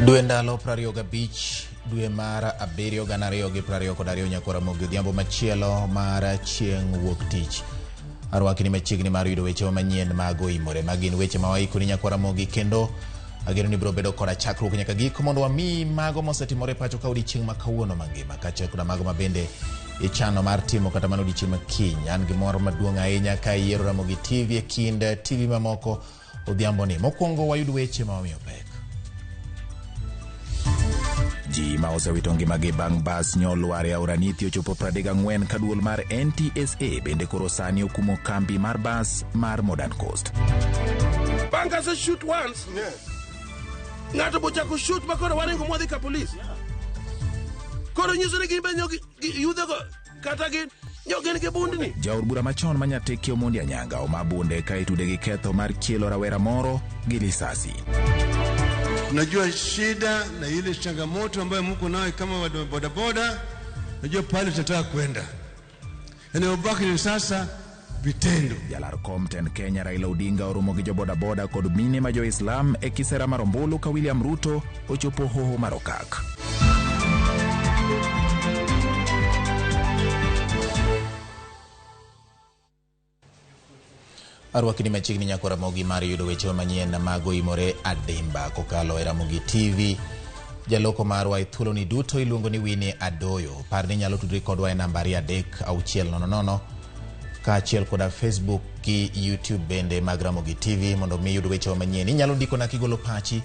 Dwe ndalo 25 dwe mar abiriyo 2022 nyakwa Ramogi odhiambo machielo mar chieng' wuok tich. Arwaki ni machiegni mar yudo weche manyien mag oimore. Magi gin weche ma waikoni nyakwa Ramogi kendo ageno ni biro bedo koda chakruok nyaka giko mondo wamiyi mago mosetimore pacho ka odiechieng' ma kawuono mangima kaachiel koda mago ma bende ichano mar timo kata mana odiechieng' ma kiny. An gi mor maduong' ahinya ka iyiero Ramogi TV e kind TV mamoko odhiambo ni. Mokwongo wayud weche ma wamiyo pek. Ji ma osewito ngimagi bang' bas nyolwar e aora Nithi ochopo 34 ka duol mar NTSA bende koro sani okumo kambi mar bas mar Modern Coast. Bang' kase shoot once, ng'ato bochako shoot ma koro waringo mwadhi ka polis. Koro nyiso ni gin be nyo yudhego kata gin nyo gin gi bundni. Jaod bura machon ma Nyatike Omondi Anyanga oma bunde ka itude gi ketho mar chielo rawera moro gi lisasi. Najua shida na ile changamoto ambayo mko nayo kama wadu bodaboda, najua pale tunataka kwenda. Yanayobaki ni sasa vitendo. Jalar kom tend Kenya Raila Odinga oromo gi jobodaboda kod mine ma jo-Islam e kisera mar ombulu ka William Ruto ochopo hoho mar Okak. Arwaki ni machiegni nyako Ramogi mar yudo weche manyien mag oimore adimba kokalo e Ramogi TV. Jaloko marwa e thuoloni duto iluongo ni Winnie Adoyo. Par ni inyalo tudri kodwa e namba 23600 kaachiel koda Facebook gi YouTube bende mag Ramogi TV mondo mi iyud weche manyien. Inyalo ndikona kigolo pachi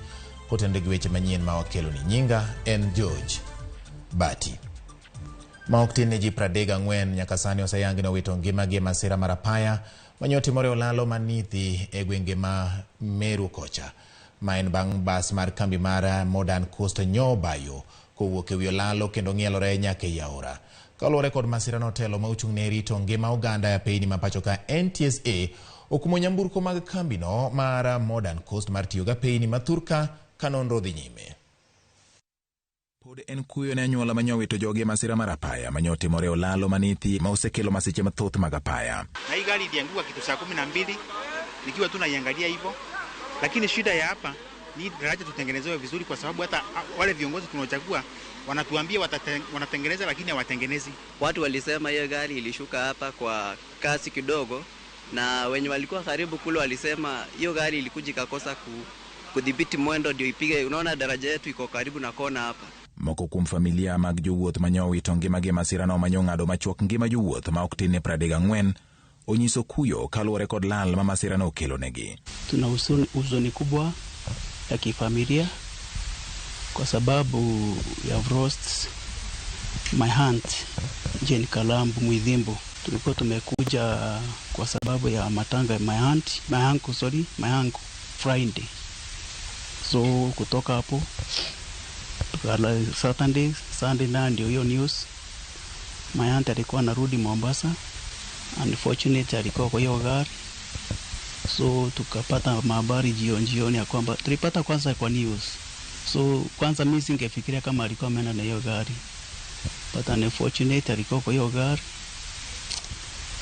kotenore gi weche manyien ma wakeloni. Nyinga en George Bati. Ma ok tin ne ji 34 nyaka sani oseyangi ni owito ngimagi e masira mar apaya manye otimore olalo ma Nithi e gwenge ma Meru kocha. Ma en bang' bas mar kambi mar Modern Coast nyobayo kowuok e wi olalo kendo ng'ielore nyaka ei aora. Kaluwore kod masirano, telo ma ochung' ne rito ngima oganda e apeyni ma pacho ka NTSA okumo nyamburko mag kambino mar Modern Coast mar tiyo gi apeyni ma thurka ka nonro dhi nyime. Pod en kuyo ne anyuola ma nyowito jogi e masira mar apaya ma nyotimore e olalo ma Nithi ma osekelo masiche mathoth mag apaya. Na hii gari ilianguka kitu saa 12 nikiwa tu naiangalia hivyo, lakini shida ya hapa ni daraja tutengenezewe vizuri, kwa sababu hata wale viongozi tunaochagua wanatuambia wanatengeneza, lakini hawatengenezi. Watu walisema hiyo gari ilishuka hapa kwa kasi kidogo, na wenye walikuwa karibu kule walisema hiyo gari ilikuja ikakosa kudhibiti mwendo ndio ipige. Unaona daraja yetu iko karibu na kona hapa. Moko kuom familia mag jowuoth ma nyowito ngimagi e masirano ma nyong'ado machuok ngima jowuoth ma ok tin ne 34 onyiso kuyo kaluwore kod lal ma masirano okelonegi. Tuna huzuni kubwa ya kifamilia kwa sababu we have lost my aunt Jane Kalambu Mwithimbu. Tulikuwa tumekuja kwa sababu ya matanga ya my aunt, my uncle, sorry, my uncle Friday. So kutoka hapo tukala Saturday, Sunday na ndio hiyo news. My aunt alikuwa anarudi Mombasa. Unfortunately alikuwa kwa hiyo gari. So tukapata habari jioni jioni ya kwamba tulipata kwanza kwa news. So kwanza mimi singefikiria kama alikuwa ameenda na hiyo gari. But unfortunately alikuwa kwa hiyo gari.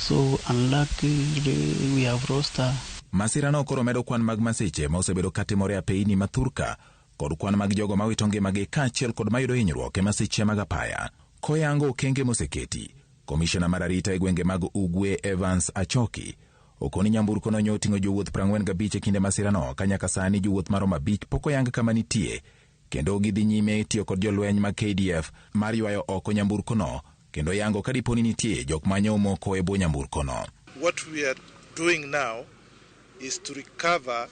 So unluckily we have lost her. Masirano koro medo kwan mag masiche ma osebedo katimore e apeyni ma thurka kod kwan mag jogo mawito ngimagi kaachiel kod mayudo hinyruok e masiche mag apaya. Koyango okenge moseketi, komishona mar arita e gwenge mag Ugwe Evans Achoki okoni nyamburko no nyoting'o jowuoth 45 e kinde masirano ka nyaka sani jowuoth maromo 5 pok oyang kama nitie kendo gidhi nyime tiyo kod jolweny mag KDF mar ywayo oko nyamburko no kendo yango ka dipo ni nitie jok ma omoko e bwo nyamburko no. What we are doing now is to recover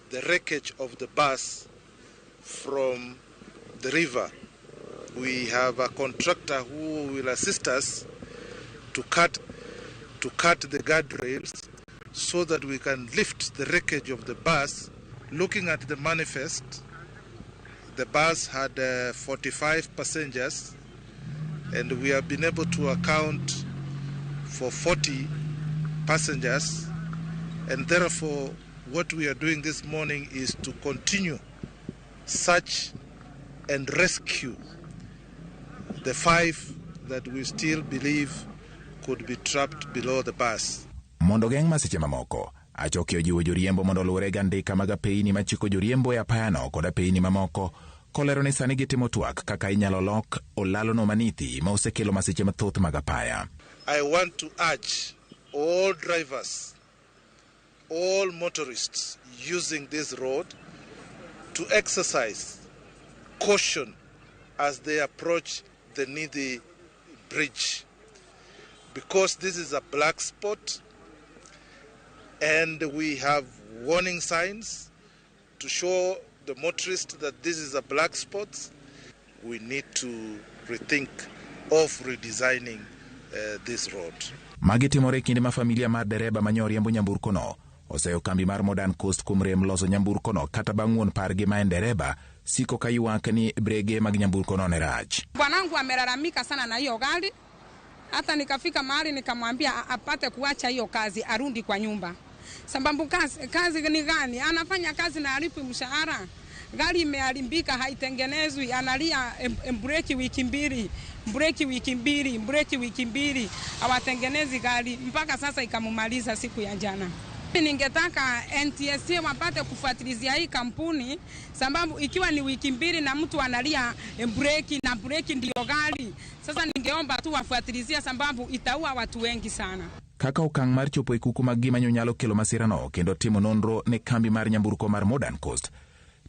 the wreckage of the bus from the river. We have a contractor who will assist us to cut the guardrails so that we can lift the wreckage of the bus. Looking at the manifest, the bus had 45 passengers, and we have been able to account for 40 passengers, and therefore what we are doing this morning is to continue search and rescue the 5 that we still believe could be trapped below the bus. Mondo geng' masiche mamoko, Achoki ojiwo joriembo mondo oluwre gi andika mag apeyni machiko joriembo e apayano kod apeyni mamoko. Kolero ni sani gitimo twak kaka inyalo lok olalono manithi ma osekelo masiche mathoth mag apaya. I want to urge all drivers, all motorists using this road to exercise caution as they approach the Nithi Bridge, because this is a black spot and we have warning signs to show the motorist that this is a black spot. We need to rethink of redesigning this road. Magi timore e kinde ma familia mar dereba manyo riembo nyamburkono oseyo kambi mar Modern Coast kuom rem loso nyamburkono kata bang' wuon pargi ma en dereba siko ka ywak ni brege mag nyamburkono ne rach. Bwanangu amelalamika sana na hiyo gari, hata nikafika mahali nikamwambia apate kuacha hiyo kazi arudi kwa nyumba. Sababu kazi ni gani? Anafanya kazi na alipi mshahara. Gari imeharibika haitengenezwi, analia breki wiki mbili, breki wiki mbili, breki wiki mbili, hawatengenezi gari mpaka sasa ikamumaliza siku ya jana. Ningetaka NTSA wapate kufuatilizia hii kampuni, sababu ikiwa ni wiki mbili na mtu analia breki na breki ndio gari. Sasa ningeomba tu wafuatilizie sababu itaua watu wengi sana. Kaka okang' mar chopo e kuku mag gima nyalo kelo masirano kendo timo nonro ne kambi mar nyamburko mar Modern Coast.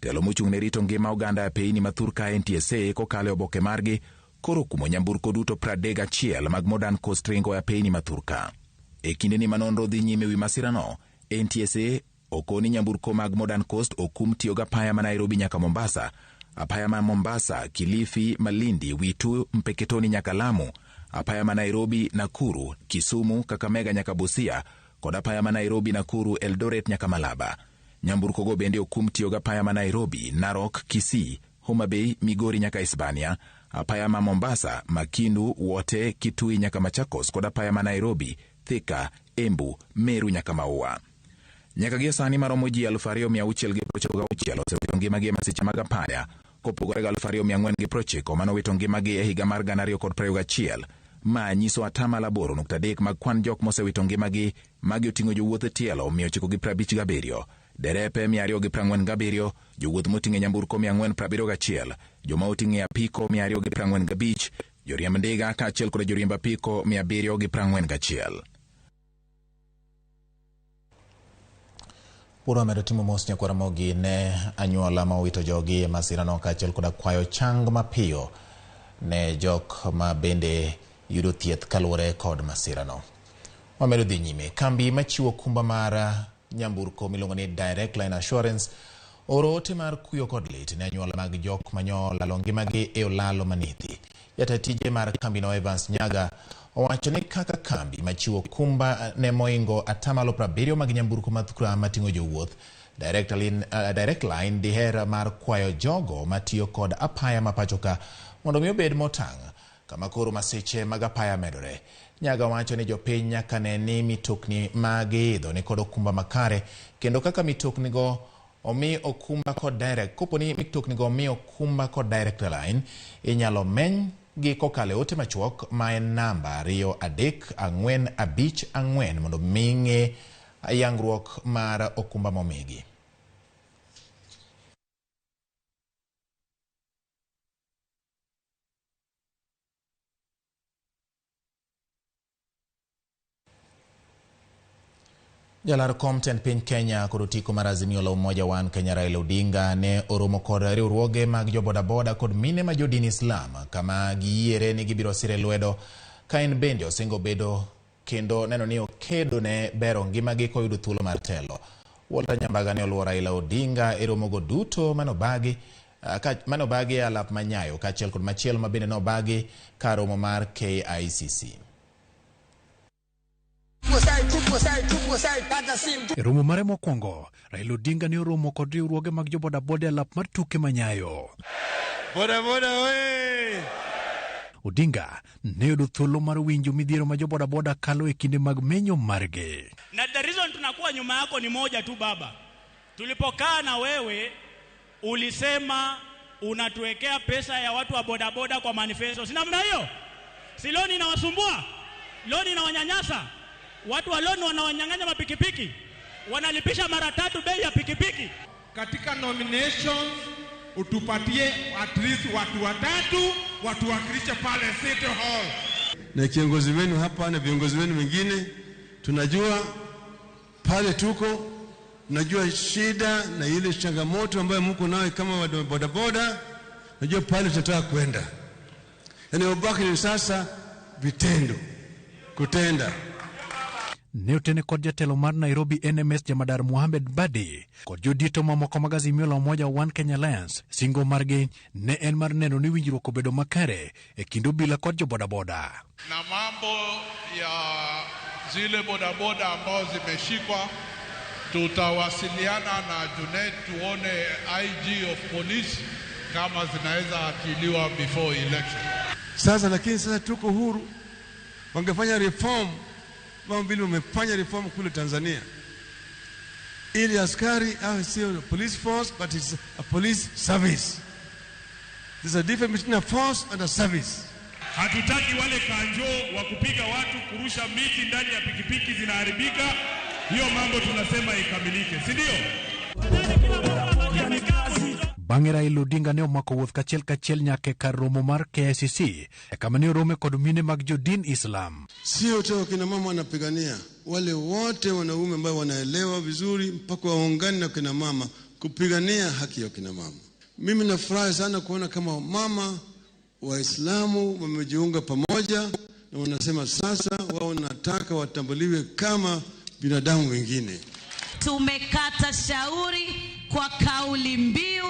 Telo mochung' ne rito ngima oganda e peyni mathur ka NTSA kokalo e oboke margi koro kumo nyamburko duto 31 mag Modern Coast ringo e apeyni mathur ka. E kindeni ma nonro dhi nyime wi masirano, NTSA okoni nyamburko mag Modern Coast okum tiyo gi apaya ma Nairobi nyaka Mombasa, apaya ma Mombasa, Kilifi, Malindi, Witu, Mpeketoni nyaka Lamu, apaya ma Nairobi, Nakuru, Kisumu, Kakamega nyaka Busia, kod apaya ma Nairobi, Nakuru, Eldoret nyaka Malaba. Nyamburko go bende okum tiyo gi apaya ma Nairobi, Narok, Kisii, Homa Bay, Migori nyaka Hispania, apaya ma Mombasa, Makindu, Wote, Kitui nyaka Machakos, kod apaya ma Nairobi, Thika, Embu, Meru nyaka Maua. Nyaka gie sani maromo ji 2696 osewito ngimagi e masiche mag apaya, kopogore gi 2490 manowito ngimagi e higa mar 2021. Ma nyiso 8.3% mag kwan jok mosewito ngimagi. Magi oting'o jowuoth e tielo 957, derepe 247, jowuoth moting'o nyamburko 471, joma oting'o apiko 245, joriemb ndiga kaachiel kod joriemb apiko 741. Puro amedo timo mos nyakwar Ramogi ne anyuola ma owito jogi e masirano kaachiel koda kwayo chang mapiyo ne jok ma bende yudo thieth kaluwore kod masirano. Wamedo dhi nyime. Kambi machiwo kumba mar nyamburko miluongo ni Direct Line Assurance oro ote mar kuyo kod lit ne anyuola mag jok manyo lalo ngimagi e olalo manithi. Jatend tije mar kambino Evans Nyaga owacho ni kaka kambi machiwo kumba ne moingo 70% mag nyamburko mathukra mating'o jowuoth, Direct Line diher mar kwayo jogo matiyo kod apaya ma pachoka mondo mi obed motang' kama koro masiche mag apaya medore. Nyaga wacho ni jopiny nyaka ne ni mitokni ma giidho ni kod okumba makare, kendo kaka mitoknigo omi okumba kod direct, kopo ni mitoknigo omi okumba kod Direct Line, inyalo meny gi kokalo e ote machuok ma en namba 2 3 4 5 4 mondo mi ng'e yangruok mar okumba momigi. Jalar kom tend piny Kenya kod otiko mar Azimio la Umoja One Kenya Raila Odinga ne oromo kod riwruoge mag jobodaboda kod mine ma jodin Islam kama giyiere ni gibiro sire lwedo ka en bende osingo bedo kendo neno ni okedo ne bero ngimagi koyudo thuolo mar telo. Walter Nyambaga ne oluwo Raila Odinga e romogo duto manobagi e alap ma Nyayo kaachiel kod machielo ma bende nobagi ka romo mar KICC. E romo mare mokwongo, Raila Odinga ne oromo kod riwruoge mag jobodaboda e alap mar tuke ma Nyayo. Bodaboda oye! Odinga ne yudo thuolo mar winjo midhiero ma jobodaboda kalo e kinde mag menyo margi. Na the reason tunakuwa nyuma yako ni moja tu baba. Tulipokaa na wewe ulisema unatuwekea pesa ya watu wa bodaboda kwa manifesto. Si namna hiyo? Si loni inawasumbua? Loni inawanyanyasa? Watu wa loni wanawanyang'anya mapikipiki, wanalipisha mara 3 bei ya pikipiki. Katika nominations utupatie at least watu watatu watuwakilishe pale City Hall. Na kiongozi wenu hapa na viongozi wenu wengine, tunajua pale tuko, tunajua shida na ile changamoto ambayo mko nayo kama bodaboda, najua pale tunataka kwenda. Yanayobaki ni sasa vitendo, kutenda. Ne otene kod jatelo mar Nairobi NMS Jamadar Mohamed Badi kod jodito mamoko mag Azimio la Umoja One Kenya Alliance. Singo margi ne en mar neno ni winjruok obedo makare e kind obila kod jobodaboda. Na mambo ya zile bodaboda ambao zimeshikwa, tutawasiliana na Junet tuone IG of police kama zinaweza achiliwa before election. Sasa lakini sasa tuko huru. Wangefanya reform kama vile wamefanya reform kule Tanzania, ili askari awe sio police force but it's a police service. There's a difference between a force and a service. Hatutaki wale kanjo wa kupiga watu, kurusha miti ndani ya pikipiki zinaharibika. Hiyo mambo tunasema ikamilike, si ndio? Bang'e Raila Odinga ne omako wuoth kachiel kachiel nyaka e kar romo mar KICC e kama ne orome kod mine mag jodin Islam. Sio tu kina mama wanapigania, wale wote wanaume ambao wanaelewa vizuri mpaka waungane na kina mama kupigania haki ya kina mama. Mimi nafurahi sana kuona kama mama Waislamu wamejiunga pamoja na wanasema sasa wao wanataka watambuliwe kama binadamu wengine. Tumekata shauri kwa kauli mbiu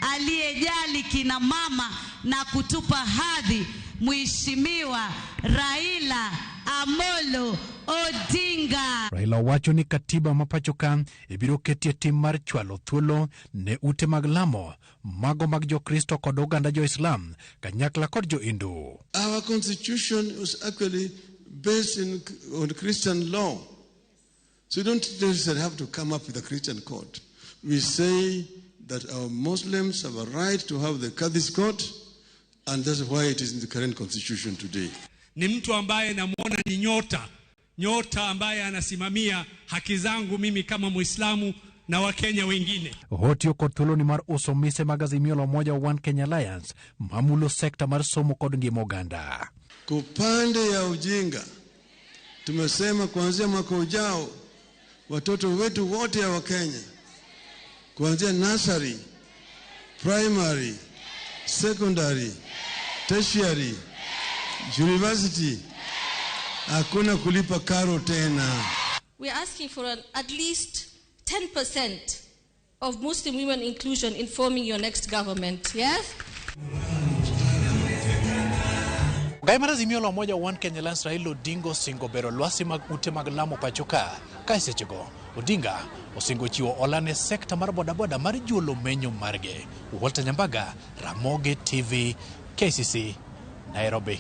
aliyejali kina mama na kutupa hadhi, Mheshimiwa Raila Amolo Odinga. Raila wacho ni katiba ma pacho ka ibiro ketie tim mar chwalo thuolo ne ute mag lamo mago mag Jokristo kod oganda jo-Islam kanyakla kod jo-Hindu. Our constitution was actually based on Christian law. So you don't necessarily have to come up with a Christian court. We say that our Muslims have a right to have the Qadhi's court, and that's why it is in the current constitution today. Ni mtu ambaye namuona ni nyota, nyota ambaye anasimamia haki zangu mimi kama Muislamu na Wakenya wengine. Otiyo kod thuoloni mar uso mise mag Azimio la Umoja One Kenya Alliance mamulo sekta mar somo kod ngima oganda. Kwa upande ya ujinga, tumesema kuanzia mwaka ujao watoto wetu wote wa Kenya kuanzia nursery, primary, secondary, tertiary, university, hakuna kulipa karo tena. We are asking for at least 10% of Muslim women inclusion in forming your next government. Yes? Gai mar Azimio la Umoja One Kenya Alliance Raila Odinga osingo bero lwasi mag ute mag lamo pacho ka. Ka e sechego, Odinga osingo chiwo hola ne sekta mar bodaboda mar juolo menyo margi. Walter Nyambaga, Ramogi TV, KCC, Nairobi.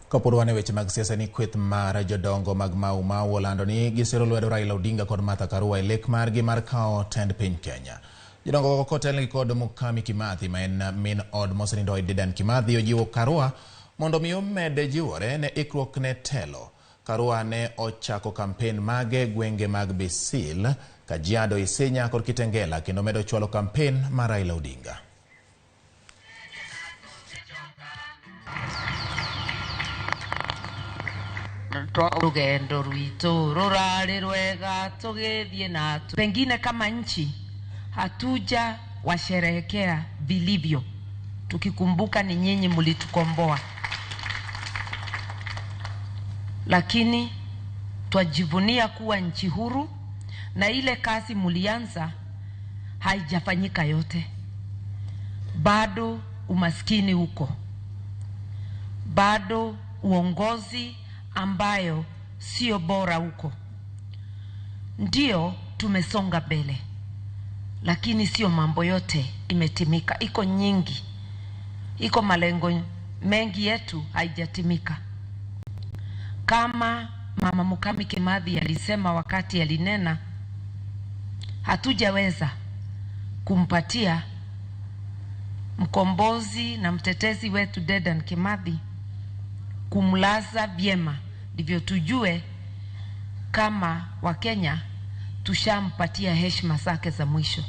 Kapod wan e weche mag siasa ni kweth mar jodongo mag Mau Mau olando ni gisero lwedo Raila Odinga kod Martha Karua e lek margi mar kawo tend piny Kenya. Jodongo kotelnegi kod Mukami Kimathi ma en min od mosenindo Dedan Kimathi ojiwo Karua mondo mi omed jiwore ne ikruok ne telo. Karua ne ochako kampen mage gwenge mag Bisil, Kajiado, Isinya kod Kitengela kendo medo chwalo kampen mar Raila Odinga. Rugendo rwitu rurari rwega tugithie na pengine kama nchi hatuja washerehekea vilivyo, tukikumbuka ni nyinyi mlitukomboa, lakini twajivunia kuwa nchi huru na ile kazi mulianza haijafanyika yote. Bado umaskini huko, bado uongozi ambayo sio bora huko. Ndio tumesonga mbele, lakini sio mambo yote imetimika. Iko nyingi, iko malengo mengi yetu haijatimika. Kama Mama Mukami Kimathi alisema wakati alinena, hatujaweza kumpatia mkombozi na mtetezi wetu Dedan Kimathi, kumlaza vyema, ndivyo tujue kama Wakenya tushampatia heshima zake za mwisho.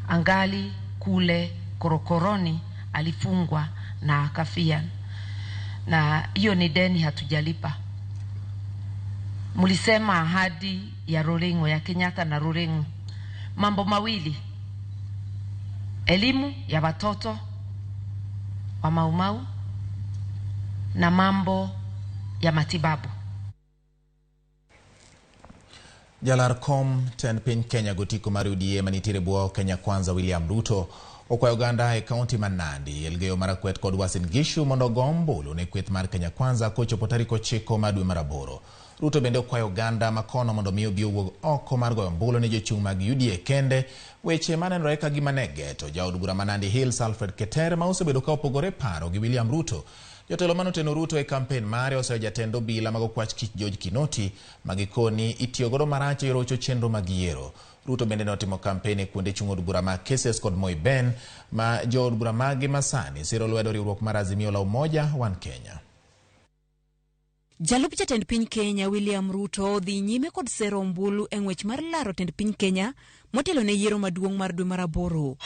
angali kule korokoroni, alifungwa na akafia, na hiyo ni deni hatujalipa. Mlisema ahadi ya Ruring'o, ya Kenyatta na Ruring'o, mambo mawili: elimu ya watoto wa Maumau na mambo ya matibabu. Jalar kom tend piny Kenya gotiko mar UDA manitiere bwo Kenya Kwanza William Ruto okwayo oganda e kaunti ma Nandi, Elgeyo Marakwet kod Uasin Gishu mondo ogo ombulu ne kweth mar Kenya Kwanza kochopo tarik 9 mar dwe mar 8. Ruto bende okwayo oganda makono mondo mi obi owuog oko mar goyo ombulu ne jochung' mag UDA kende, weche manenore ka gima ne geto jaod bura ma Nandi Hills Alfred Keter ma osebedo ka opogore paro gi William Ruto. Jotelo manoteno Ruto e kampen mare oseyo jatend obila mag okwach kich George Kinoti ma gikoni itiyo godo marach e rocho chenro mag yiero. Ruto bende notimo kampen e kuonde chung' od bura mag Keses kod Moi Ben ma jood bura mage masani siro lwedo riwruok mar Azimio la Umoja One Kenya. Jalup jatend piny Kenya William Ruto dhi nyime kod sero ombulu e ng'wech mar laro tend piny Kenya motelo ne yiero maduong' mar dwe mar 8.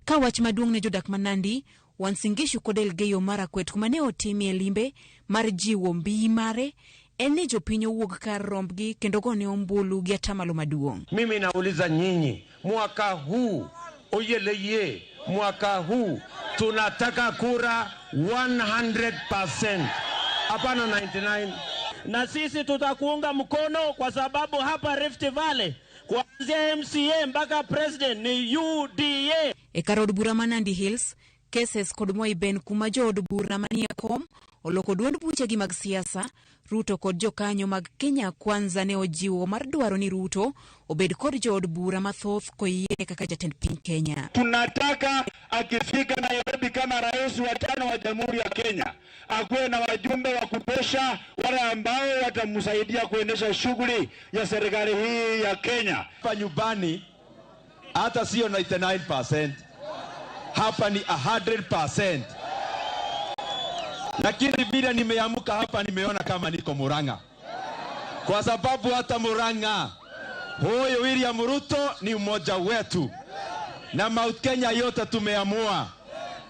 Ka wach maduong' ne jodak ma Nandi, Uasin Gishu kod Elgeyo Marakwet kuma ne otimie limbe mar jiwo mbii mare en ni jopiny owuog kar rombgi kendo gone ombulu gi atamalo maduong'. Mimi nauliza nyinyi, mwaka huu oyeleye, mwaka huu tunataka kura 100%, hapana 99. Na sisi tutakuunga mkono kwa sababu hapa Rift Valley kuanzia MCA mpaka president ni UDA. E kar od bura ma Nandi Hills, Keses kod Moi Ben kuma jood bura manie kom oloko duond buchegi mag siasa, Ruto kod jokanyo mag Kenya Kwanza ne ojiwo mar dwaro ni Ruto obed kod jood bura mathoth koyiere kaka jatend piny Kenya. Tunataka akifika Nairobi kama rais wa 5 wa Jamhuri ya Kenya akuwe na wajumbe wa kutosha, wale ambao watamsaidia kuendesha shughuli ya serikali hii ya Kenya. Hapa nyumbani hata sio 99%, hapa ni 100%. Lakini vile nimeamka hapa nimeona kama niko Murang'a, kwa sababu hata Murang'a huyu William Ruto ni mmoja wetu, na Mount Kenya yote tumeamua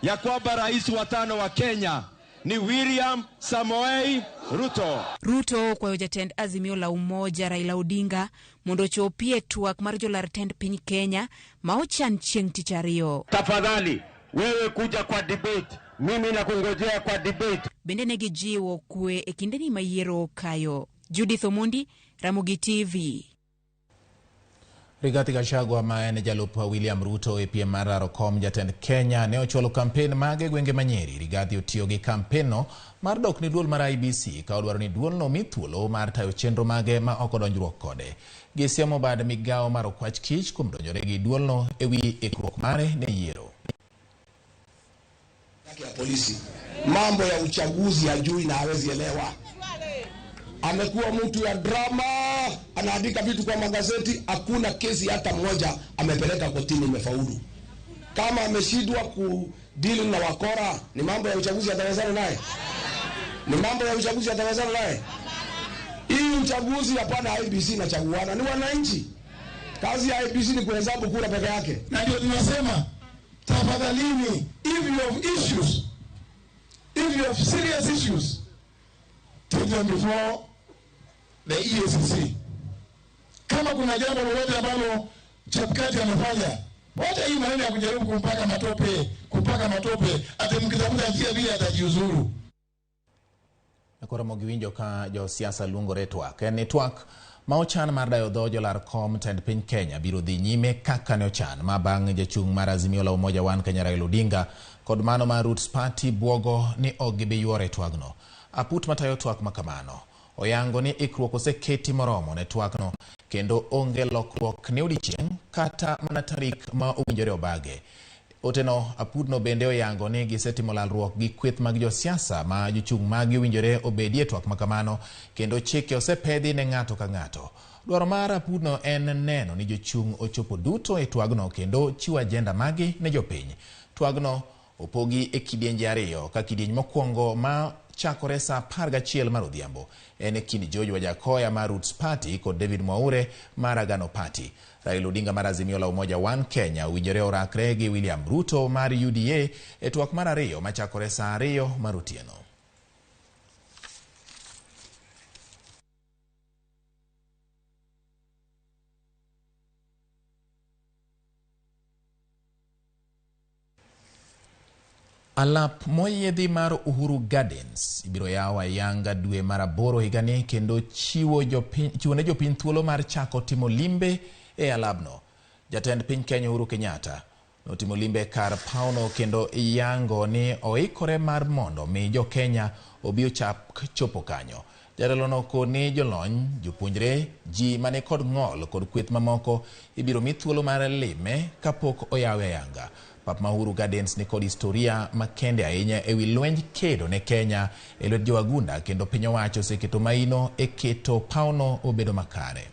ya kwamba rais wa 5 wa Kenya ni William Samoei Ruto. Ruto okwayo jatend Azimio la Umoja Raila Odinga mondo ochopie twak mar jolar tend piny Kenya ma ochan chieng' tich ariyo. Tafadhali wewe kuja kwa debate, mimi nakungojea kwa debate. Bende ne gijiwo kwe e kindeni ma yiero okayo. Judith Omondi, Ramogi TV. Rigathi Gachagua ma en jalup William Ruto e piem mar laro kom jatend Kenya ne ochwalo kampen mage gwenge ma Nyeri. Rigathi otiyo gi kampen no mar dok ne duol mar IEBC ka odwaro ni duolno mi thuolo mar tayo chenro mage ma ok odonjruok kode. Gisiemo bad migawo mar okwach kich kuom donjore gi duolno e wi ikruok mare ne yiero. Ya polisi mambo ya uchaguzi hajui na hawezi elewa. Amekuwa mtu ya drama, anaandika vitu kwa magazeti, hakuna kesi hata moja amepeleka kotini imefaulu. Kama ameshindwa kudili na wakora, ni mambo ya uchaguzi atawezana naye? Ni mambo ya uchaguzi atawezana naye? Hii uchaguzi hapana, IEBC inachaguana, ni wananchi. Kazi ya IEBC ni kuhesabu kura peke yake. Na ndio tunasema tafadhalini, if you have issues, if you have serious issues, take them before the EACC. Kama kuna jambo lolote ambalo Chebukati amefanya, wacha hii maneno ya kujaribu kumpaka matope, ati mkitafuta njia vile atajiuzuru. Koro mogiwinjo ka josiasa luongore twak. En ni twak ma ochan mar dayo dho jolar kom tend piny Kenya biro dhi nyime kaka ne ochan ma bang' jachung' mar Azimio la Umoja One Kenya Raila Odinga kod mano mar Roots Party buogo ni ok gibi yuore e twagno. Aput matayo twak makamano oyango ni ikruok oseketi moromo ne twakno kendo onge lokruok ne odiechieng' kata mana tarik ma owinjore obage. Oteno apudno bende oyango ni gisetimo lalruok gi kweth mag josiasa ma jochung' magi owinjore obedie twak makamano kendo chike osepedhi ne ng'ato ka ng'ato. Dwaro mar apudno en neno ni jochung' ochopo duto e twagno kendo chiwo ajenda magi ne jopiny. Twagno opogi e kidienje ariyo ka kidieny mokwongo ma chakore saa 11 mar odhiambo. En e kind George Wajackoyah mar Roots Party kod David Mwaure mar Agano Party. Raila Odinga mar Azimio la Umoja One Kenya owinjore orakre gi William Ruto mar UDA e twak mar ariyo machakore saa 2 mar otieno. Alap moyiedhi mar Uhuru Gardens ibiro yaw ayanga dwe mar 8 higani kendo chiwo ne jopiny thuolo mar chako timo limbe e alabno. Jatend piny Kenya Uhuru Kenyatta notimo limbe kar pawno kendo yango ni oikore mar mondo mi jo Kenya obi ochak chopo kanyo. Jatelono koni jolony, jopuonjre, ji mane kod ng'ol kod kweth mamoko ibiro mi thuolo mar lime kapok oyawe ayanga. Pap ma Uhuru Gardens ni kod historia makende ahinya ewi lwenj kedo ne Kenya e lwet jowagunda kendo piny owacho oseketo maino e keto pawno obedo makare.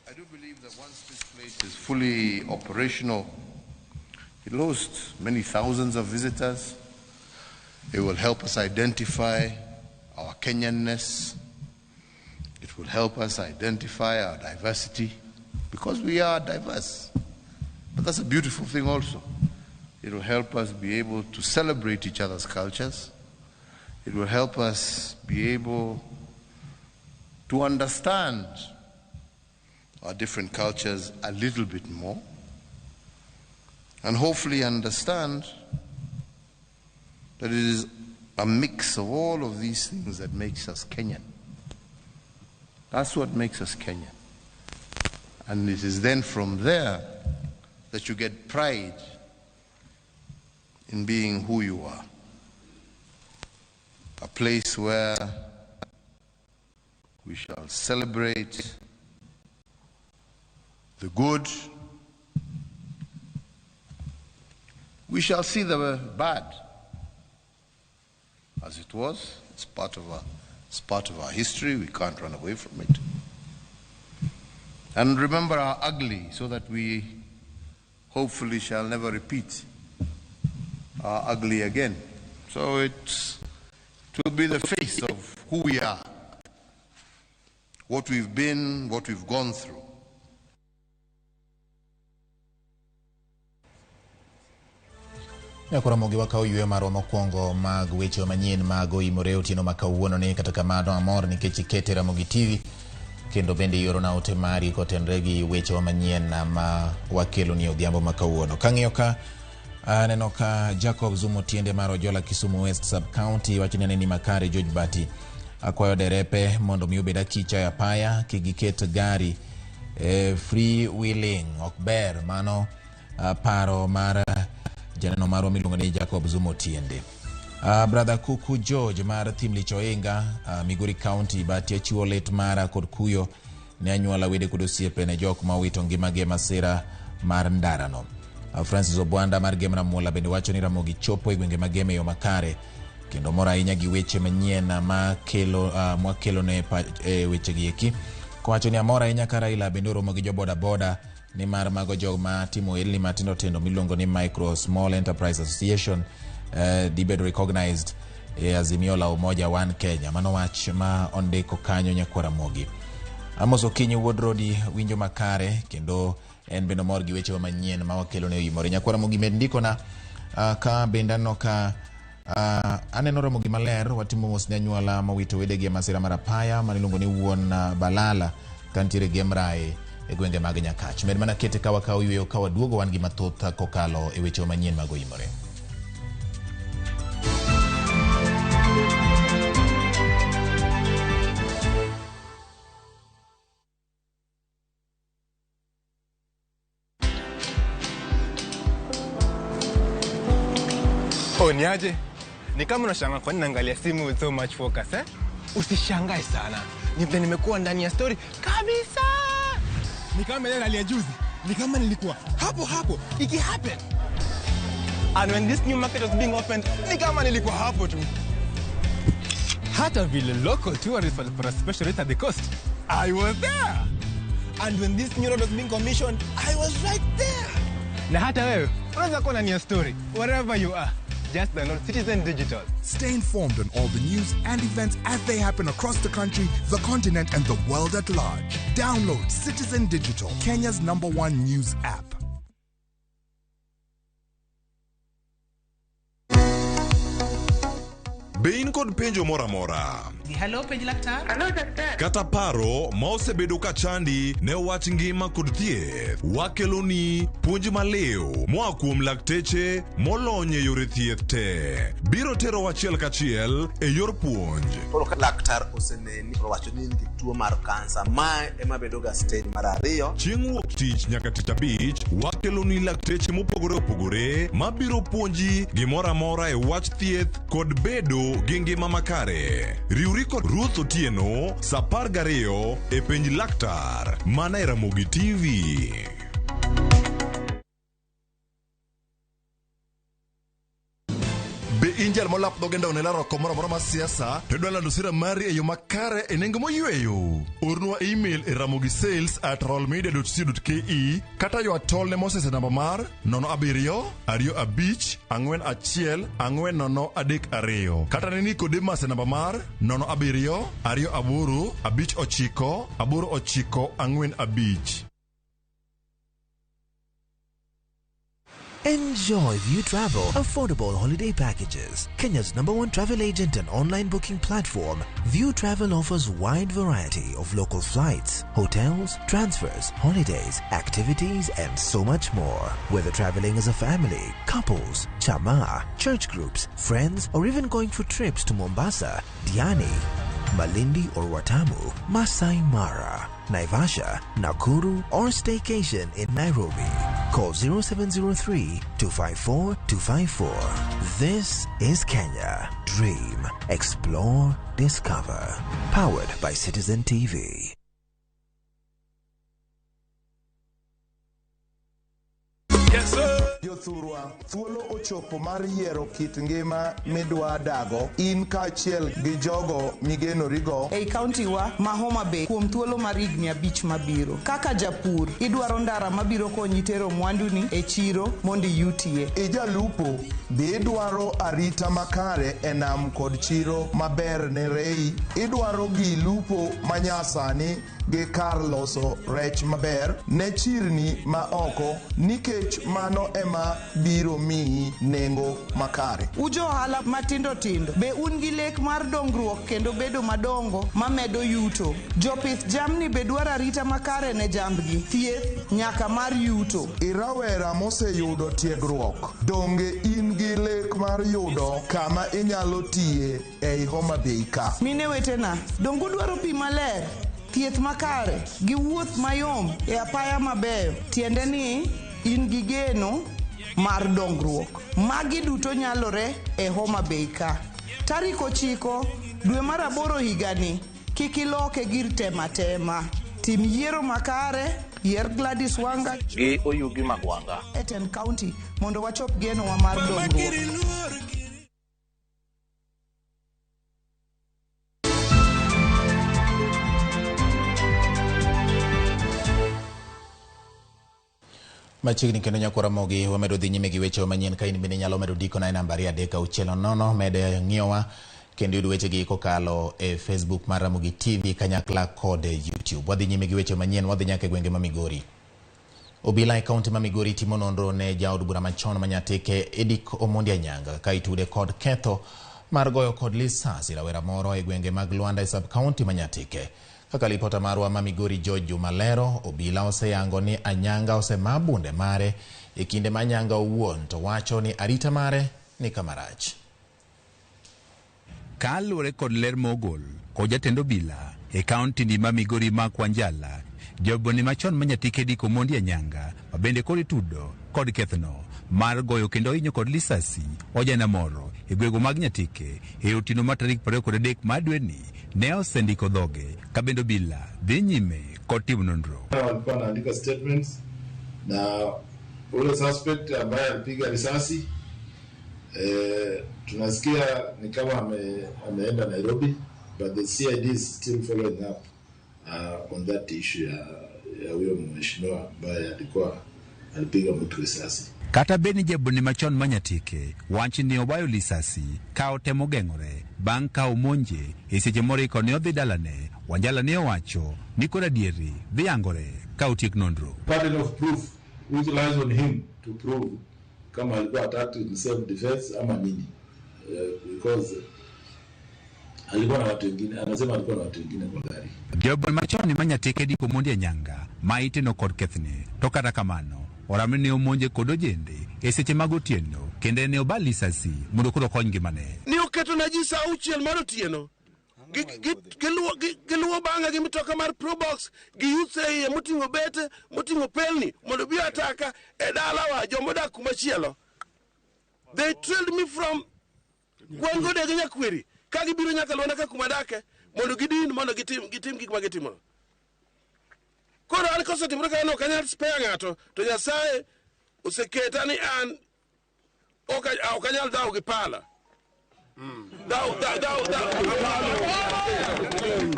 I do believe that once this place is fully operational, it will host many thousands of visitors. It will help us identify our Kenyanness. It will help us identify our diversity, because we are diverse. But that's a beautiful thing also. It will help us be able to celebrate each other's cultures. It will help us be able to understand our different cultures a little bit more, and hopefully understand that it is a mix of all of these things that makes us Kenyan. That's what makes us Kenyan. And it is then from there that you get pride in being who you are. A place where we shall celebrate the good. We shall see the bad as it was. It's part of our history. We can't run away from it. And remember our ugly, so that we hopefully shall never repeat our ugly again. So it will be the face of who we are, what we've been, what we've gone through. Nyakoramogi wakawo yweyo marwa mokwongo mag weche manyien mag oimore otieno ma kawuono ni. Kata kamano amor nikech ikete Ramogi TV kendo bende iorona ote mari kotenore gi weche manyien ma wakelo ni odhiambo ma kawuono. Kang'iyo ka aneno ka Jacob Zumo Tiende mar Ojola Kisumu West Sub County wacho ni aneni makare George Bati. Akwayo derepe mondo mi obed akicha e apaya kik giket gari free wheeling ok ber. Mano paro mar janeno marwa miluongo ni Jacob Zumo Tiende. Brother Kuku George mar Thimlich Oinga, Migori County, Bati achiwo lit mara kod kuyo ne anyuola wede kod osiepe ne jok ma owito ngimagi e masira mar ndarano. Francis Obwanda mar Gem Ramuola bende wacho ni Ramogi chopo e gwenge mag Gem e yo makare kendo mor ahinya gi weche manyien ma kelo mwakelo ne weche gi eki. Kowacho ni amor ahinya ka Raila bende oromo gi jo boda boda nimar mago jok ma timo ohelni matindo tindo miluongo ni Micro Small Enterprise Association dibedo recognized e Azimio la Umoja One Kenya. Mano wach ma ondiko kanyo nyakwar Ramogi. Amos Okinyi wuod Rodi winjo makare kendo en bende mor gi weche manyien ma wakelo ne oimore. Nyakwar Ramogi med ndikona ka bende aneno ka aneno Ramogi maler. Watimo mos ne anyuola mowito wedegi e masira mar apaya maniluongo ni wuon Balala kantiere Gemrae e gwenge mag Nyakach. Med mana kete ka wakawo yweyo ka waduogo wan gi mathoth kokalo e weche manyien mag oimore. Oh, niaje? Ni kama unashangaa kwa nini naangalia simu with so much focus, eh? Usishangae sana. Ni vile nimekuwa ndani ya story kabisa. Ni kama ile hali ya juzi. Ni kama nilikuwa hapo hapo iki happen. And when this new market was being opened, ni kama nilikuwa hapo tu. Hata vile local tourists walipata special rate at the coast, I was there. And when this new road was being commissioned, I was right there. Na hata wewe unaweza kuwa ndani ya story wherever you are. Just download Citizen Digital. Stay informed on all the news and events as they happen across the country, the continent, and the world at large. Download Citizen Digital, Kenya's #1 news app. Be in kod penjo moro amora? Hello, penj laktar. Hello, daktari. Kata paro ma osebedo ka chandi ne wach ngima kod thieth, wakeloni puonj maliw moa kuom lakteche molony e yore thieth te. Biro terowa achiel kachiel e yor puonj. Koro ka laktar oseneni to owacho ni in gi tuo mar kansa, mae ema bedo ga stage mar ariyo. Chieng' wuok tich nyaka tich abich, wakeloni lakteche mopogore opogore mabiro puonji gimoro amora e wach thieth kod bedo gi ngima makare. Riwri kod Ruth Otieno sa 12 e Penj Laktar mana e Ramogi TV. Be in jal molap dhoge ndawo ne laro oko moro amora mar siasa to idwa lando sera mari e yo makare e nengo moyweyo? Ornwa email e ramogisales@rollmedia.co.ke kata ywa tol ne Moses e namba mar 07 25 41 4032 kata ne Nicodemus e namba mar 07 28 59 89 45. Enjoy View Travel affordable holiday packages. Kenya's #1 travel agent and online booking platform, View Travel offers wide variety of local flights, hotels, transfers, holidays, activities, and so much more. Whether traveling as a family, couples, chama, church groups, friends, or even going for trips to Mombasa, Diani, Malindi or Watamu, Masai Mara, Naivasha, Nakuru, or staycation in Nairobi. Call 0703 254 254. This is Kenya. Dream, explore, discover. Powered by Citizen TV. Jothurwa, thuolo ochopo mar yiero kit ngima midwa dago in kaachiel gi jogo migenorigo. Ei kauntiwa ma Homa Bay kuom thuolo mar higni 5 mabiro. Kaka japur, idwaro ndara mabiro konyi tero mwanduni e chiro mondo iyutie. Ijalupo, be idwaro arita makare e nam kod chiro maber ne rei? Idwaro gi lupo manyasani gi kar loso rech maber ne chirni ma oko nikech mano ema biro miyi nengo makare. Ujo ohala matindo tindo, be un gi lek mar dongruok kendo bedo madongo mamedo yuto? Jopith jamni be dwaro arita makare ne jambgi, thieth nyaka mar yuto. Irawera moseyudo tiegruok, donge in gi lek mar yudo kama inyalo tiye ei Homa Bay ka? Mine wetena, donge udwaro pi maler, thieth makare gi wuoth mayom e apaya mabeyo? Tiende ni in gi geno mar dongruok. Magi duto nyalore e Homa Bay ka. Tarik 9 dwe mar 8 higani, kik iloke gir tema tema. Tim yiero makare, yier Gladys Wanga gi Oyugi Magwanga e tend county mondo wachop genowa mar dongruok. Machiegni kendo nyakwa Ramogi, wamedo dhi nyime gi weche manyien. Ka in bende inyalo medo ndiko na e namba 236 med ng'iyowa kendo yud wechegi kokalo e Facebook mar Ramogi TV kanyakla kod YouTube. Wadhi nyime gi weche manyien, wadhi nyaka e gwenge ma Migori. Obila e kaunti ma Migori timo nonro ne jaod bura machon ma Nyatike Edick Omondi Anyanga ka itude kod ketho mar goyo kod lisasi rawera moro e gwenge mag Luanda e sub kaunti ma Nyatike. Kaka lipota marwa ma Migori George Juma lero, obila oseyango ni Anyanga osema bunde mare e kinde ma Anyanga owuon to wacho ni arita mare ni kama rach. Kaluwore kod ler mogol kod jatend obila e kaunti ni ma Migori Mark Wanjala, joboni machon ma Nyatike Edick Omondi Anyanga ma bende koro itudo kod kethno mar goyo kendo hinyo kod lisasi ojana moro e gwego mag Nyatike e otieno mar tarik 23 mar dweni ne osendiko dhoge ka bende obila dhi nyime kod timo nonro. Walikuwa wanaandika statements na ule suspect ambaye alipiga risasi tunasikia ni kama ameenda Nairobi, but the CID is still following up on that issue ya huyo mheshimiwa ambaye alikuwa alipiga mtu risasi. Kata bed ni jaboni machon ma Nyatike wach ni obayo lisasi ka otemo geng'ore bang' ka omonje e seche moriko ne odhi dalane, Wanjala ne owacho ni koro adieri dhi yangore ka otiek nonro. Burden of proof which lies on him to prove kama alikuwa attacked in self defense ama nini, because alikuwa na watu wengine, anasema alikuwa na watu wengine kwa gari. Jaboni machon ma Nyatike diko mondi Anyanga ma iteno kod kethne, to kata kamano oramo ne omonje kod ojende e seche mag otieno kendo ne oba lisasi mondo koro okony ngimane. Ni oketo na ji sa 6 mar otieno. Giluwo bang'a gi mtoka mar Probox, gi youths e iye moting'o bete, moting'o pelni mondo bi ataka e dalawa jomodak kumachielo. They trailed me from Gwengode gi Nyakweri ka gibiro nyaka Lwanda ka kuma adake mondo gidin mondo gitim gik ma gitimo. Koro an kosetimore kamano ok anyal spare ng'ato, to Nyasaye oseketa ni an ok anyal dhawo gi pala. Dhaw, dhaw, dhaw, dhaw.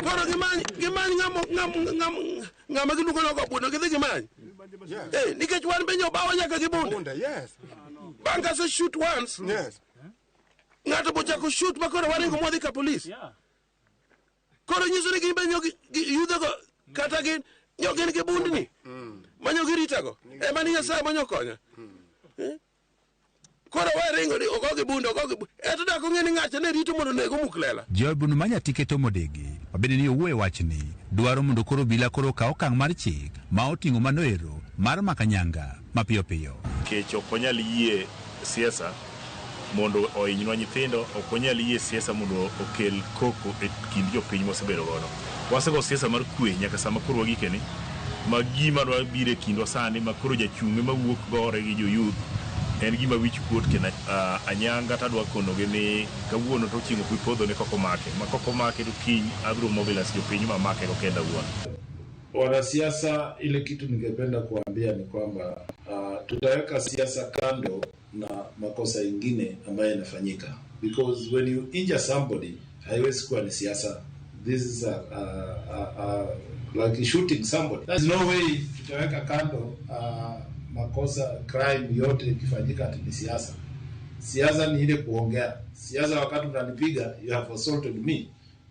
Koro gimany ng'ama giluongo ni ogo bunde, gidhi gimany. Nikech wan be nyobawa nyaka gi bunde. Bang' kase shoot once, ng'ato bochako shoot ma koro waringo mwadhi ka polis. Koro nyiso ni gin be nyo yudhego kata gin nyo gin gi bundni ma nyo giritago. Ema ni Nyasaye manyo konya. Koro waringo ni ogo gi bunde, ogo gi bunde. Eto dak ong'e ni ng'acha ne rito mondo onego omuk lela. Jobunu ma Nyatike Tom Odegi mabende ni owuoyo e wachni dwaro mondo koro obila koro okaw okang' mar chik ma oting'o mano ero mar mako Anyanga mapiyo piyo. Nikech ok wanyal yie siasa mondo ohinywa nyithindo, ok wanyal yie siasa mondo okel koko e kind jopiny mosebedo godo. Wasego siasa mar kwe nyaka sama koro wagikeni, ma gima dwa biro e kindwa sani ma koro jachung' ema wuok gore gi jo youth en gima wich kuot kendo Anyanga tadwa konogi ni kawuono to chieng' ok bi podho ne kok omake, ma kok omake to kiny abiro mobilize jopiny ma make go kenda awuon. Wanasiasa, ile kitu ningependa kuambia ni kwamba tutaweka siasa kando na makosa ingine ambayo inafanyika, because when you injure somebody haiwezi kuwa ni siasa. This is like shooting somebody. There's no way tutaweka kando makosa, crime yote ikifanyika ati ni siasa. Siasa ni ile kuongea. Siasa wakati unanipiga, you have assaulted me.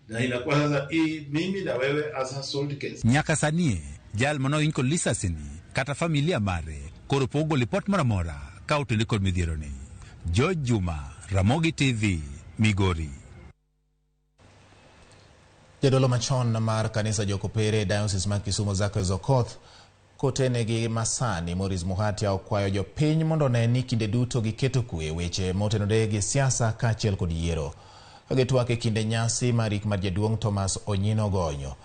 Na inakuwa sasa hii mimi na wewe as assault case. Nyaka sani jal mano inko lisasini kata familia mare koro pogo lipot moro amora ka otende kod midhiero ni. George Juma, Ramogi TV, Migori. Jadolo machon mar kanisa Jokopere Diocese mar Kisumu Zachary Okoth kotene gi masani Maurice Muhatia okwayo jopiny mondo one ni kinde duto giketo kwe weche motenore gi siasa kaachiel kod yiero. Ka gitwak e kinde nyasi mar ik mar jaduong' Thomas Onyino Gonyo.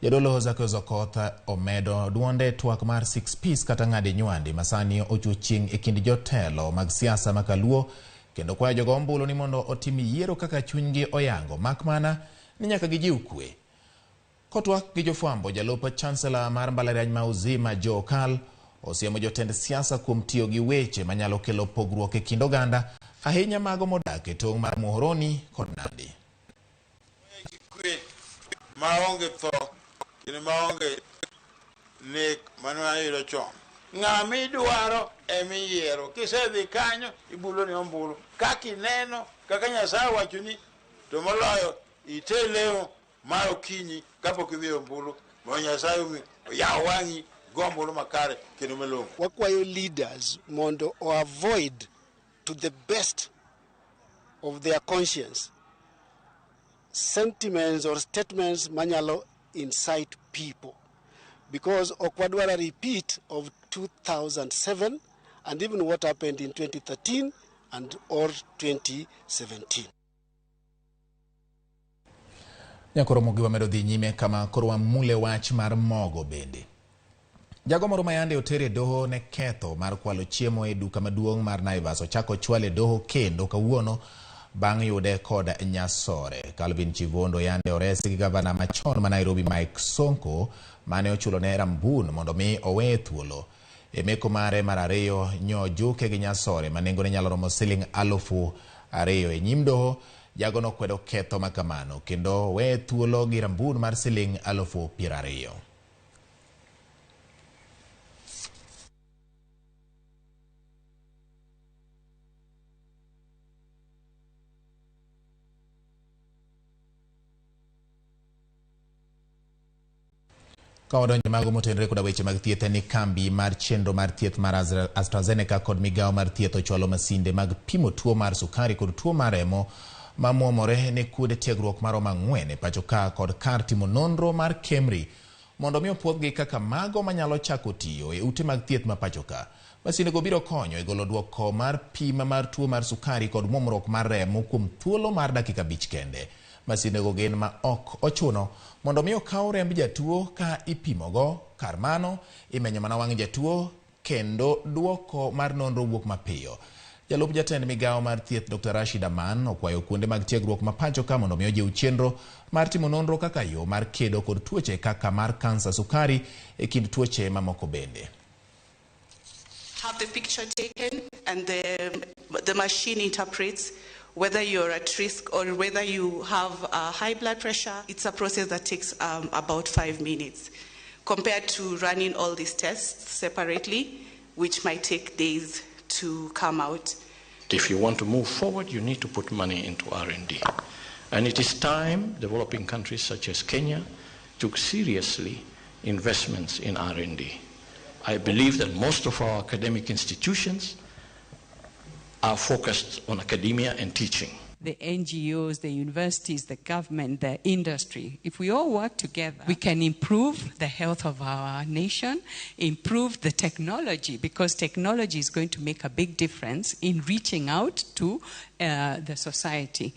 Jadolo Zachary Okoth omedo duonde twak mar 6 piece kata ng'ade nywandi masani ochuo chieng' e kind jotelo mag siasa ma Kaluo kendo kwayo jogo ombulu ni mondo otim yiero kaka chunygi oyango mak mana ni nyaka gijiw kwe. Kotwak gi jofwambo, jalup chancellor mar mbalariany ma Uzima Joe Okal osiemo jotend siasa kuom tiyo gi weche manyalo kelo pogruok e kind oganda, ahinya mago modak e tong' mar Muhoroni kod Nandi. Kwe maonge tho kendo maonge nek mane wayudo chon. Ng'ama idwaro emiyiero. Kisedhi kanyo ibulo ni ombulu. Kaka ineno kaka Nyasaye owachoni to moloyo ite lemo mar okinyi kapok idhi e ombulu mondo Nyasaye oyaw wang'i go ombulu makare kendo malong'o. Wakwayo leaders mondo o avoid to the best of their conscience sentiments or statements manyalo incite people, because ok wadwar a repeat of 2007 and even what happened in 2013 and or 2017. Nyakoro Mogi wamedo dhi nyime kama koro wamule wach mar mogo bende. Jago moro mayande oter e doho ne ketho mar kwalo chiemo e duka maduong' mar Naivas ochako chwale doho kendo kawuono bang' yude kod nyasore. Calvin Chivondo yande oresi gi gavana machon ma Nairobi Mike Sonko mane ochulone rambun mondo mi oweye thuolo. E meko mare mar ariyo nyo juke gi nyasore ma nengone nyalo romo siling 2,000 e nyim doho. Jago nokwedo ketho makamano kendo weye thuolo gi rambun mar siling 20,000. Ka wadonjo mago motenore koda weche mag thieth en ni kambi mar chenro mar thieth mar AstraZeneca kod migawo mar thieth ochwalo masinde mag pimo tuo mar sukari kod tuo mar remo mamuomore ne kuonde tiegruok maromo 4 e pacho ka kod kar timo nonro mar Kemri mondo mi opuodhgi kaka mago manyalo chako tiyo e ute mag thieth ma pacho ka. Masindego biro konyo e golo duoko mar pim mar tuo mar sukari kod muomruok mar remo kuom thuolo mar dakika 5 kende. Masindego gin ma ok ochuno mondo mi okaw remb jatuo ka ipimogo, kar mano imenyo mana wang' jatuo kendo duoko mar nonro wuok mapiyo. Jalup jatend migawo mar thieth Dr. Rashid Aman okwayo kuonde mag tiegruok ma pacho ka mondo mi ojiw chenro mar timo nonro kaka yo mar kedo kod tuoche kaka mar kansa, sukari e kind tuoche mamoko bende. Have the picture taken and the machine interprets whether you're at risk or whether you have high blood pressure. It's a process that takes about 5 minutes compared to running all these tests separately, which might take days to come out. If you want to move forward, you need to put money into R&D. And it is time developing countries such as Kenya took seriously investments in R&D. I believe that most of our academic institutions are focused on academia and teaching. The NGOs, the universities, the government, the industry, if we all work together, we can improve the health of our nation, improve the technology, because technology is going to make a big difference in reaching out to the society.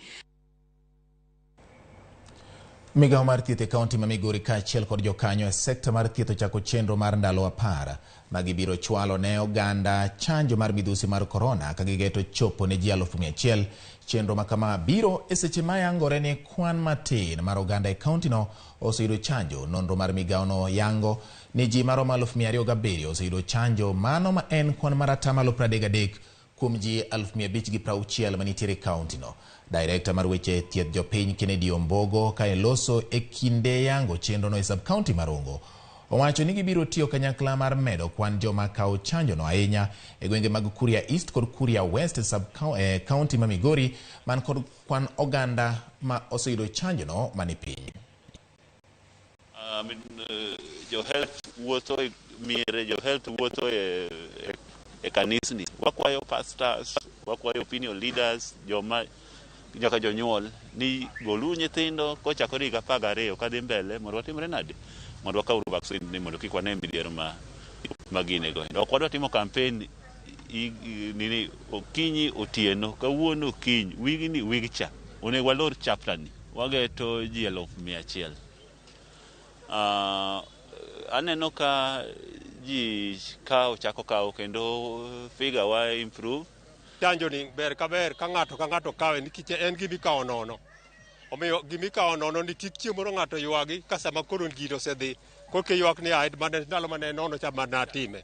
Migawo mar thieth e kaunti ma Migori kaachiel kod jokanyo e sekta mar thieth ochako chenro mar ndalo 10 ma gibiro chwalo ne oganda chanjo mar midhusi mar korona ka gigeto chopo ne ji 100,000. Chenro ma kama biro e seche ma yangore ni kwan matin mar oganda e kauntino oseyudo chanjo. Nonro mar migawono yango ni ji maromo 207,000 oseyudo chanjo, mano ma en kwan mar 33% kuom ji 560,000 manitiere e kauntino. Director mar weche thieth jopiny Kennedy Ombogo ka eloso e kinde yango chenrono e sub-county mar Rongo owacho ni gibiro tiyo kanyakla mar medo kwan joma kawo chanjono ahinya e gwenge mag Kuria East kod Kuria West e sub-county ma Migori man kod kwan oganda ma oseyudo chanjono mani piny. Jo health wuotho e miere, jo health wuotho e kanisni. Wakwayo pastors, wakwayo opinion leaders, joma nyaka jonyuol ni golu nyithindo kochakore higa 12 kadhi mbele mondo watimre nade mondo wakaw vaccine ni mondo kik wane midhiero ma gine go. Ok wadwa timo campaign nini okinyi otieno kawuono okinyi wigni wigcha onego walor chapter ni wageto ji 100,000. Aneno ka ji kawo chako kawo kendo figure wa improve. Chanjo ni ber ka ber ka ng'ato kawe nikech en gimikawo nono. Omiyo gimikawo nono ni kik chieng' moro ng'ato ywagi ka sama koro gino osedhi korka ywak ni ai mane ndalo mane nono cha mane atime.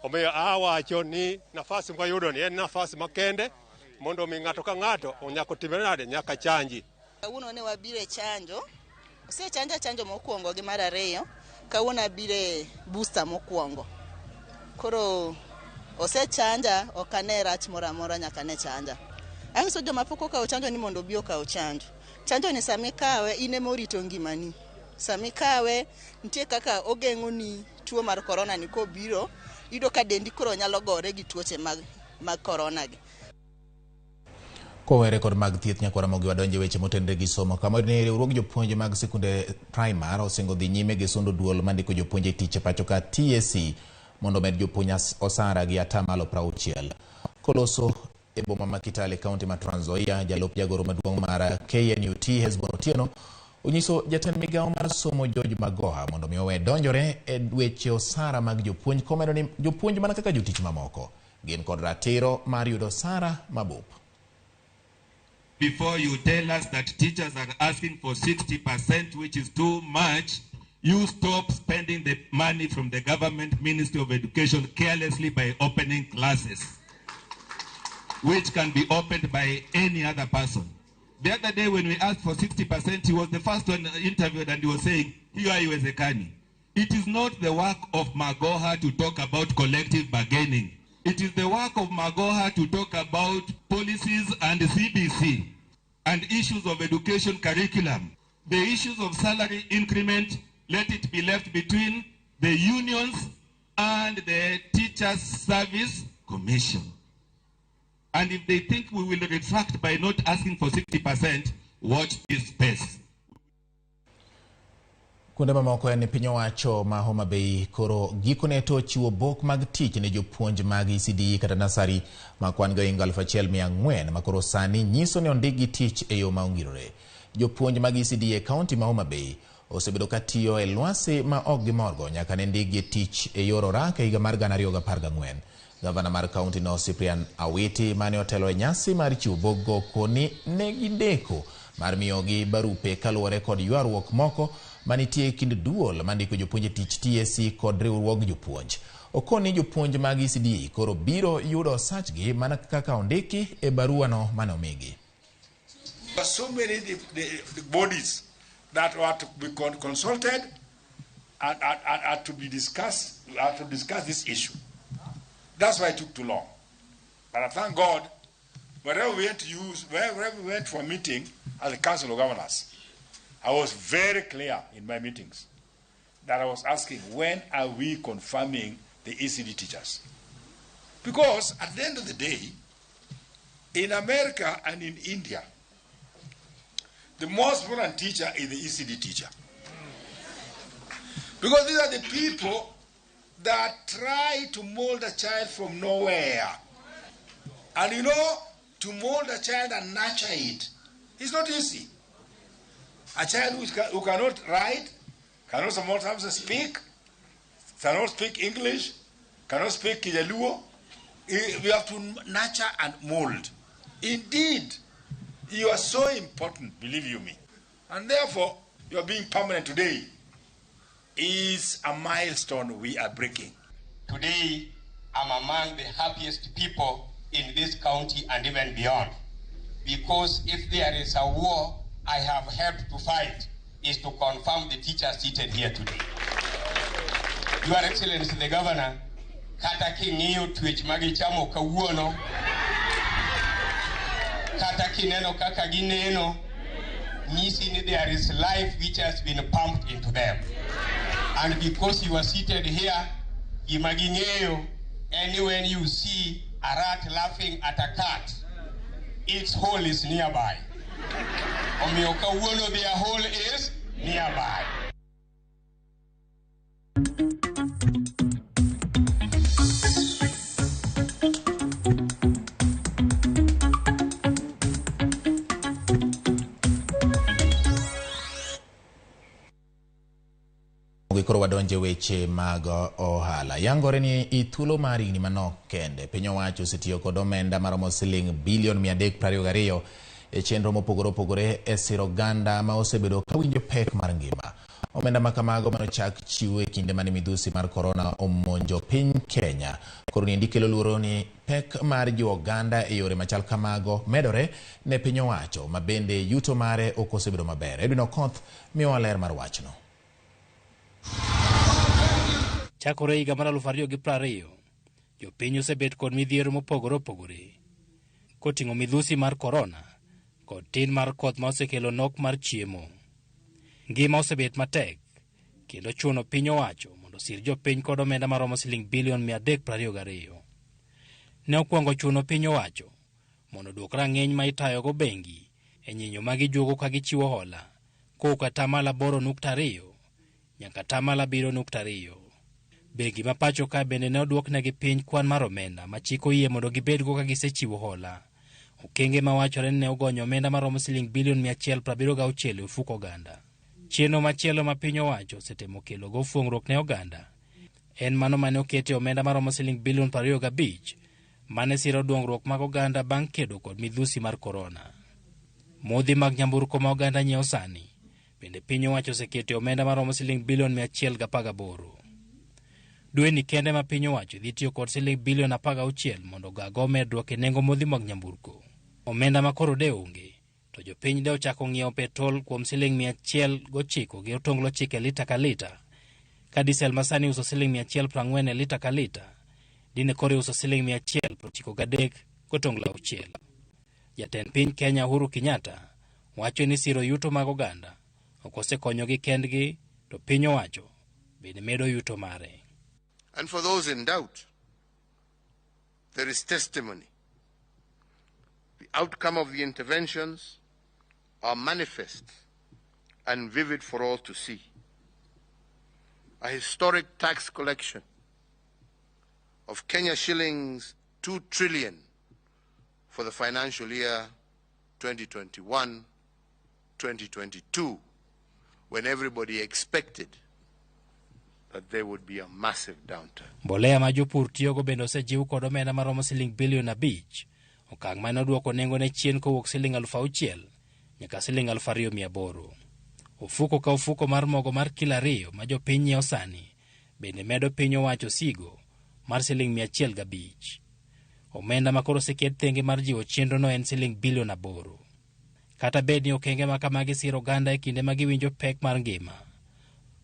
Omiyo awacho ni nafas mwayudo ni en nafas makende mondo mi ng'ato ka ng'ato nyaka otimre nade nyaka chanji. Kawuono ne wabiro e chanjo. Osechanja chanjo mokwongo gi mar ariyo. Kawuono abiro e booster mokwongo. Koro osechanja ok ane rach moro amora nyaka ne chanja. Anyiso joma pok okawo chanjo ni mondo obi okaw chanjo. Chanjo ni sama ikawe in ema orito ngimani. Sama ikawe nitie kaka ogeng'oni tuo mar korona ni kobiro iyudo ka dendi koro nyalo gore gi tuoche mag korona gi. Kowere kod mag thieth nyakwara Ramogi wadonje weche motenore gi somo kama ni riwruog jopuonje mag sikunde primar osingo dhi nyime gi sundo duol mandiko jopuonje e tich e pacho ka TSC mondo omed jopuonj osara gi 60%. Koloso e boma ma Kitale kaunti ma Trans Nzoia, jalup jagoro maduong' mar KNUT Hesbon Otieno onyiso jatend migawo mar somo George Magoha mondo mi owe donjore e weche osara mag jopuonj komedo ni jopuonj mana kaka jotich mamoko gin kod ratiro mar yudo osara mabup. Before you tell us that teachers are asking for 60%, which is too much, you stop spending the money from the government Ministry of Education carelessly by opening classes, which can be opened by any other person. The other day when we asked for 60%, he was the first one interviewed and he was saying, hiyo haiwezekani. It is not the work of Magoha to talk about collective bargaining. It is the work of Magoha to talk about policies and CBC and issues of education curriculum. The issues of salary increment, Let it be left between the unions and the Teachers Service Commission. And if they think we will retract by not asking for 60%, watch this space. Kuonde mamoko en piny owacho ma Homa Bay koro gikone to chiwo bok mag tich ne jopuonj mag ECD kata nasari ma kwan gi ohingo 1400 ma koro sani nyiso ni ondikgi tich e yo ma ongirore. Jopuonj mag ECD e kaunti ma Homa Bay osebedo ka tiyo e lwasi ma ok gimorgo nyaka ne ndikgi tich e yor orak e higa mar 2014. Gavana mar kaunti no Cyprian Awiti mane otelo e nyasi mar chiwo bokgo koni ne gideko mar miyogi barupe kaluwore kod ywaruok moko manitie e kind duol mandiko jopuonj e tich TSC kod riwruog jopuonj. Okoni jopuonj mag ECD koro biro yudo osachgi mana kaka ondiki e baruano mane omigi. There are so many the bodies that were to be consulted and to be discussed, to discuss this issue. That's why it took too long. But I thank God, wherever we went to use, wherever we went for a meeting as a Council of Governors, I was very clear in my meetings that I was asking, when are we confirming the ECD teachers? Because at the end of the day, in America and in India, the most important teacher is the ECD teacher. Because these are the people that try to mold a child from nowhere. And you know, to mold a child and nurture it is not easy. A child who cannot write, cannot sometimes speak, cannot speak English, cannot speak Kijaluo, we have to nurture and mold. Indeed, you are so important, believe you me. And therefore, your being permanent today is a milestone we are breaking. Today, I'm among the happiest people in this county and even beyond. Because if there is a war I have helped to fight, is to confirm the teachers seated here today. Your Excellency the Governor, kata king'iyo twech magichamo kawuono, kata kineno kaka gineno, nyisi ni there is life which has been pumped into them. And because you are seated here, gima ging'eyo, any when you see a rat laughing at a cat, its hole is nearby. Omiyo kawuono their hole is nearby. Koro wadonje weche mag ohala. Yangore ni e thuolo mar higni manok kende, piny owacho osetiyo kod omenda maromo siling bilion 322 e chenro mopogore opogore e siro oganda ma osebedo kawinjo pek mar ngima. Omenda ma kamago manochak chiwo e kinde mane midhusi mar korona omonjo piny Kenya. Koro niendi kelo luoro ni pek mar jiwo oganda e yore machal kamago medore ne piny owacho ma bende yuto mare ok osebedo maber. Edwin Okoth miyowa ler mar wachno. Chakore higa mar 2020, jopiny osebet kod midhiero mopogore opogore, koting'o midhusi mar korona kod tin mar koth ma osekelo nok mar chiemo. Ngima osebet matek, kendo chuno piny owacho mondo osir jopiny kod omenda maromo siling bilion 322. Ne okwongo chuno piny owacho mondo oduok rang'iny ma itayogo bengi e nyinyo ma gijuogo ka gichiwo hola kowuok 8.2% nyaka 7.2. Bengi ma pacho ka bende ne oduoknegi piny kwan mar omenda ma chik oyie mondo gibedgo ka gisechiwo hola. Okenge ma wachore ni ne ogonyo omenda maromo siling bilion 176 e ofuko oganda. Chenro machielo ma piny owacho osetemo kelo go fuong'ruok ne oganda en mano mane okete omenda maromo siling bilion 25 mane siro dongruok mag oganda bang' kedo kod midhusi mar korona. Modhi mag nyamburko ma oganda nyiewo sani bende piny owacho osekete omenda maromo siling bilion 118. Dweni kende ma piny owacho dhi tiyo kod siling bilion 16 mondo ogago medruok e nengo modhi mag nyamburko. Omenda ma koro de onge, to jopiny de ochako ng'iewo petrol kuom siling 109 gi otonglo 9 lita ka lita, ka diesel ma sani uso siling 140 e lita ka lita, dine koro iuso siling 193 gotonglo 6. Jatend piny Kenya Uhuru Kenyatta wacho ni siro yuto mag oganda ok osekonyogi kendgi, To piny owacho bende medo yuto mare. And for those in doubt, there is testimony. The outcome of the interventions are manifest and vivid for all to see. A historic tax collection of Kenya shillings 2 trillion for the financial year 2021-2022, when everybody expected that there would be a massive downturn. Mbolea ma jopur tiyogo bende osejiw kod omenda maromo siling bilion 5, okang' mane oduoko nengone chien kowuok siling 6,000 nyaka siling 2,800. Ofuko ka ofuko mar mogo mar kilo 2 ma jopiny nyiewo sani bende medo piny owacho sigo mar siling 105. Omenda ma koro oseket thenge mar jiwo chenrono en siling bilion 8. Kata bed ni okenge ma kamagi siro oganda e kinde ma giwinjo pek mar ngima,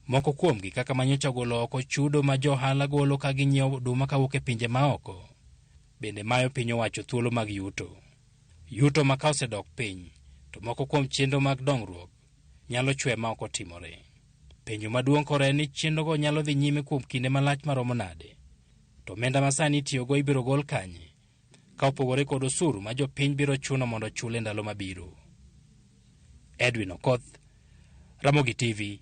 moko kuomgi kaka manyocha golo oko chudo ma johala golo ka ginyiewo oduma kawuok e pinje maoko bende mayo piny owacho thuolo mag yuto. Yuto ma ka osedok piny, to moko kuom chenro mag dongruok nyalo chwe ma ok otimore. Penjo maduong' koro en ni chenrogo nyalo dhi nyime kuom kinde malach maromo nade? To omenda ma sani itiyogo ibiro gol kanye, ka opogore kod osuru ma jopiny biro chuno mondo ochul e ndalo mabiro? Edwin Okoth, Ramogi TV,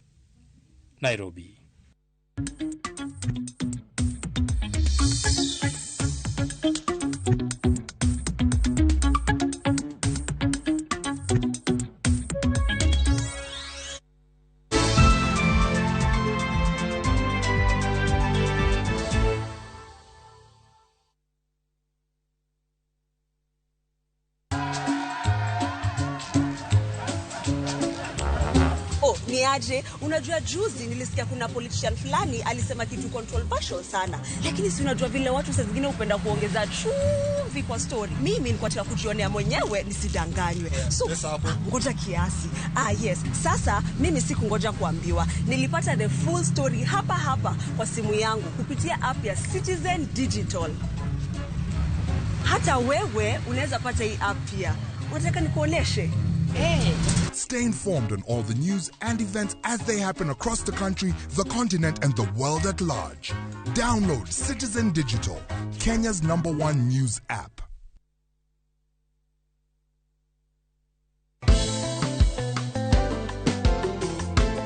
Nairobi. Aje, unajua juzi nilisikia kuna politician fulani alisema kitu controversial sana, lakini si unajua vile watu saa zingine hupenda kuongeza chumvi kwa story. Mimi nilikuwa nataka kujionea mwenyewe nisidanganywe. So ngoja kiasi. Yes. Sasa mimi sikungoja kuambiwa. Nilipata the full story hapa hapa kwa simu yangu kupitia app ya Citizen Digital. Hata wewe unaweza pata hii app pia. Unataka nikuoneshe? Hey. Stay informed on all the news and events as they happen across the country, the continent, and the world at large. Download Citizen Digital, Kenya's #1 news app.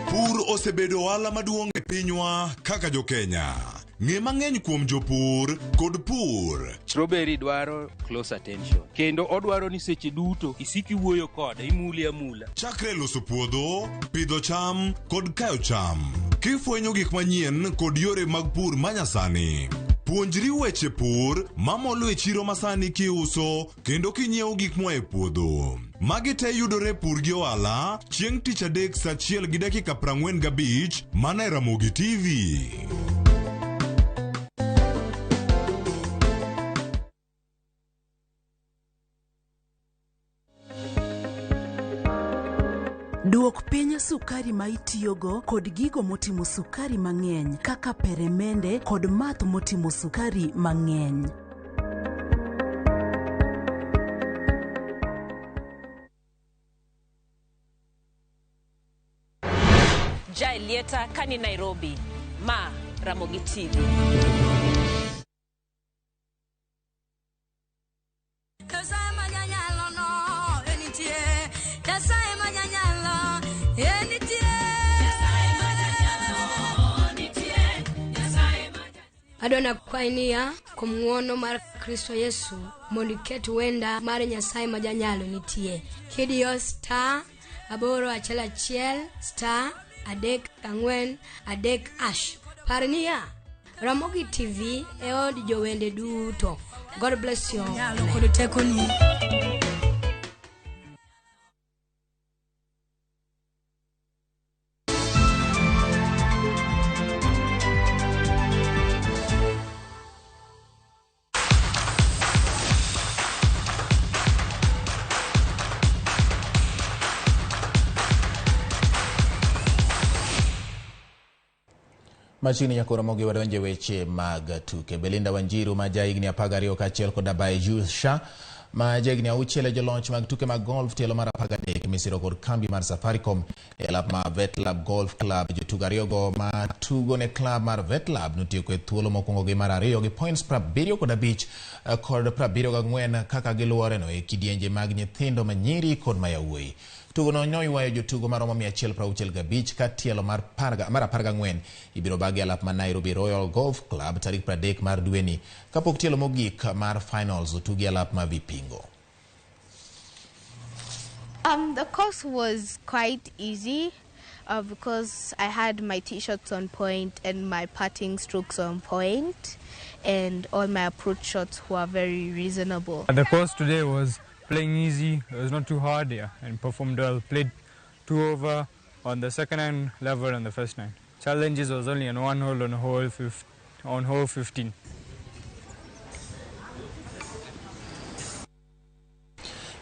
Pur osebedo ohala maduong' e pinywa kaka jo-Kenya. Ng'e mang'eny kuom jopur kod pur. Strawberry dwaro close attention. Kendo odwaro ni seche duto isiki wuoyo kode, imule amula. Chakre loso puodho, pidho cham kod kayo cham. Kifwenyo gik manyien kod yore mag pur manyasani. Puonjri weche pur mamolo e chiro masani kiuso kendo kinyiewo gik moa e puodho. Magi te yudore Pur gi Ohala chieng' tich adek saa 1:45 mana e Ramogi TV. Duok piny sukari ma itiyogo kod gigo motimo sukari mang'eny kaka peremende kod math motimo sukari mang'eny. Jaelieta kani Nairobi, ma Ramogi TV. Adona kwainia kuom ng'wono mar Kristo Yesu mondo iket wenda mar Nyasaye ma janyalo nitie. Kidiyo *811 *343 #. Par niya, Ramogi TV e od jowende duto. God bless you. Kod tekoni. Machiegni nyaka Ramogi wadonje weche mag tuke. Belinda Wanjiru ma ja higni 12 kaachiel kod Abai Jusha Ma jahigni 6 e joloch mag tuke mag golf tielo mar 13 misiro kod kambi mar Safaricom e lap ma Vetlab Golf Club. Jotugo ariyogo ma tugo ne club mar Vetlab notieko e thuolo mokwongo gi mar ariyo gi points 75 kod 74 kaka giluworeno e kidienje mag nyithindo manyiri kod ma yawuoyi. Tugono noywayo jotugo maromo 165 ka tielo mar 14 ibiro bagi e alap ma Nairobi Royal Golf Club tarik 30 mar dweni kapok tielo mogik mar finals otugi e alap ma Vipingo. The course was quite easy because I had my tee shots on point and my putting strokes on point, and all my approach shots were very reasonable. The course today was playing easy, it was not too hard, and performed well. Played 2 over on the second nine, level on the first nine. Challenges was only on one hole on hole 15.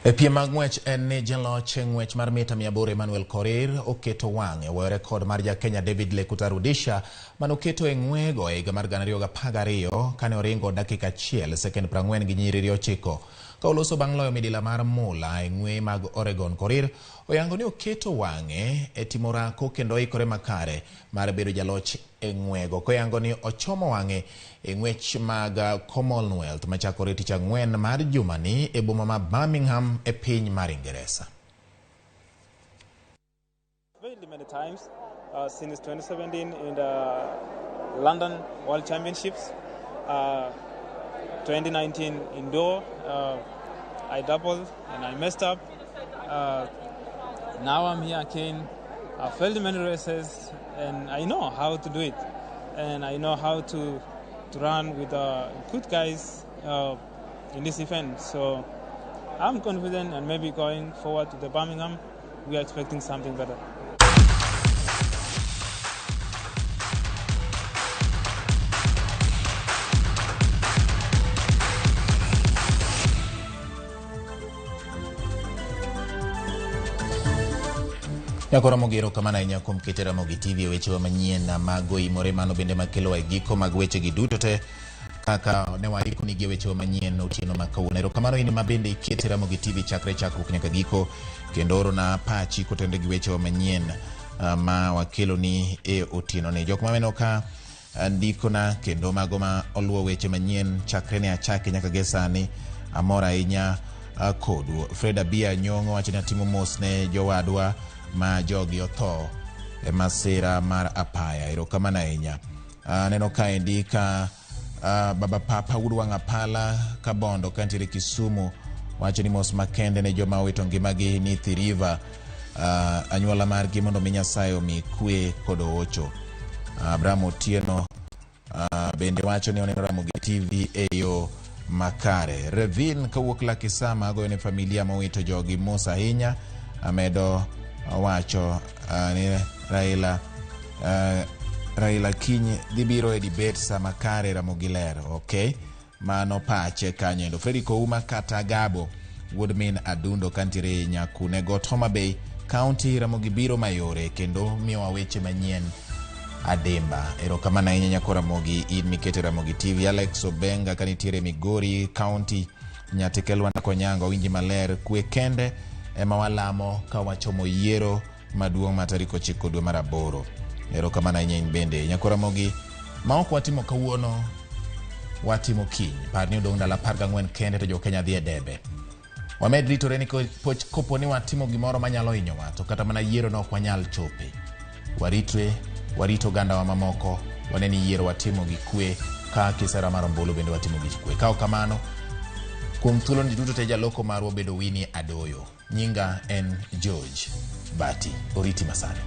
E piem mag ng'wech en ni jaloch e ng'wech mar mita 800 Emmanuel Korir oketo wang'e weyo rekod mar ja Kenya David Lekuta Rudisha manoketo e ng'wego e higa mar 2012 kane oringo dakika 1 sekend 40 gi nyiriri 9. Ka oloso bang' loyo midila mar mula e ng'we mag Oregon, Korir oyango ni oketo wang'e e timo orako kendo oikore makare mar bedo jaloch e ng'wego, koyango ni ochomo wang'e e ng'wech mag Commonwealth machakore tich ang'wen mar jumani e boma ma Birmingham e piny mar Ingeresa. Failed many times since 2017 in the London World Championships, 2019 indoor, I doubled and I messed up. Now I'm here again. I failed many races and I know how to do it, and I know how to run with good guys in this event. So I'm confident, and maybe going forward to the Birmingham, we are expecting something better. Nyako Ramogi, erokamano ahinya kuom keto Ramogi TV e wechewa manyien mag oimore. Mano bende makelowa e giko mag wechegi duto te kaka ne waikonigi e wechewa manyien otieno ma kawuono. Erokamano in ma bende ikete Ramogi TV chakre chakruok nyaka giko, kendo orona pachi kotenore gi wechewa manyien ma wakeloni e otieno ni. Jok maneno ka ndikona kendo mago ma oluwo weche manyien chakre ne achake nyaka gi sani, amor ahinya kodu. Fred Abia Nyong'o wacho ni atimo mos ne jowadwa ma jogi otho e masira mar apaya. Erokamano ahinya. Aneno kaendi ka Baba Papa wuod wang' apala Kabondo kantiere Kisumu wacho ni mos makende ne joma owito ngimagi ni Athi River, anyuola margi mondo mi Nyasaye omi kwe kod ocho. Abraham Otieno bende wacho ni oneno Ramogi TV e yo makare. Revin kawuok Lakisama goyo ne familia mowito jogi mos ahinya. Amedo wacho ni Raila kiny dhi biro e debate sama kare Ramogi ler. Okay, mano pache kanyo endo. Fredrick Ouma kata Gabo wuod min Adundo kantiere Nyakune got Homa Bay County, Ramogi biro mayore kendo miyowa weche manyien adimba. Erokamano ahinya nyako Ramogi, in mikete Ramogi TV. Alex Obenga kanitiere Migori County, Nyatike Lwanda Konyango, winji maler. Kwe kende ema walamo ka wachomo yiero maduong' ma tarik 9 dwe mar 8. Erokamano ahinya in bende nyako Ramogi. Ma ok watimo kawuono, watimo kiny. Par ni odong' ndalo 14 kende to jo Kenya dhi e debe. Wamed ritore ni kopo ni watimo gimoro manyalo hinyowa to kata mana yiero no ok wanyal chope. Waritre, warit ogandawa mamoko, wane ni yiero watimo gi kwe, ka kisera mar ombulu bende watimo gi kwe. Ka ok kamano, kuom thuolo ni duto te jaloko marwa obedo Winnie Adoyo. Nyinga en George Bati. Oriti masani.